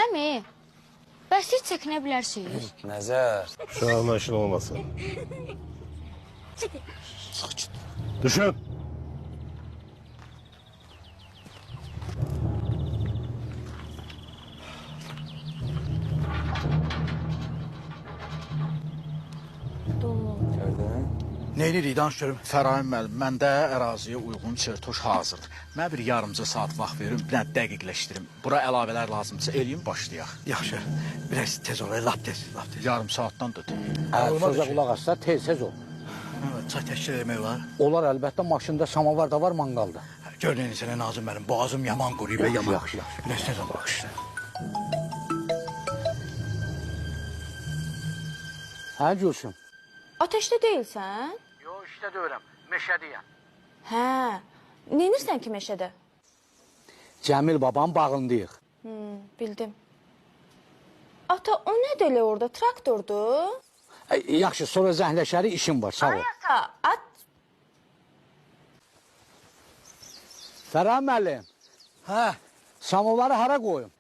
Əmi, bəs siz çəkinə bilərsiniz? Nəzər. Uşağınla işin olmasın. Düşün. Gördün? Neynirik, danış görüm. Fərahim müəllim, məndə əraziyə uyğun çertoş hazırdır. Mənə bir yarımca saat vaxt verin, bir dənə dəqiqləşdirim. Bura əlavələr lazımdırsa eləyim, başlayaq. Yaxşı, biraz tez ol, lap tez, lap tez. Yarım saatdan da tez. Hə, Olmadı sözə ki. qulaq assa tez-tez ol. Çay təşkil eləmək olar. Olar əlbəttə maşında samovar da var, manqal da. Gör neyini sənə Nazım müəllim, boğazım yaman quruyub, yaman. Yaxşı, yaxşı. Biraz tez ol, baxışda. Hə Gülsüm? Ateşdə deyilsən? Yox, işdə deyiləm, meşədəyəm. Hə. Neynirsən ki meşədə? Cəmil babanın bağındayıq. Bildim. Ata, o nədir elə orada? Traktordur? Yaxşı, sonra zəhləşərik, işim var, sağ ol. Ay ata, at. Fərah müəllim, Hə, samovarı hara qoyum?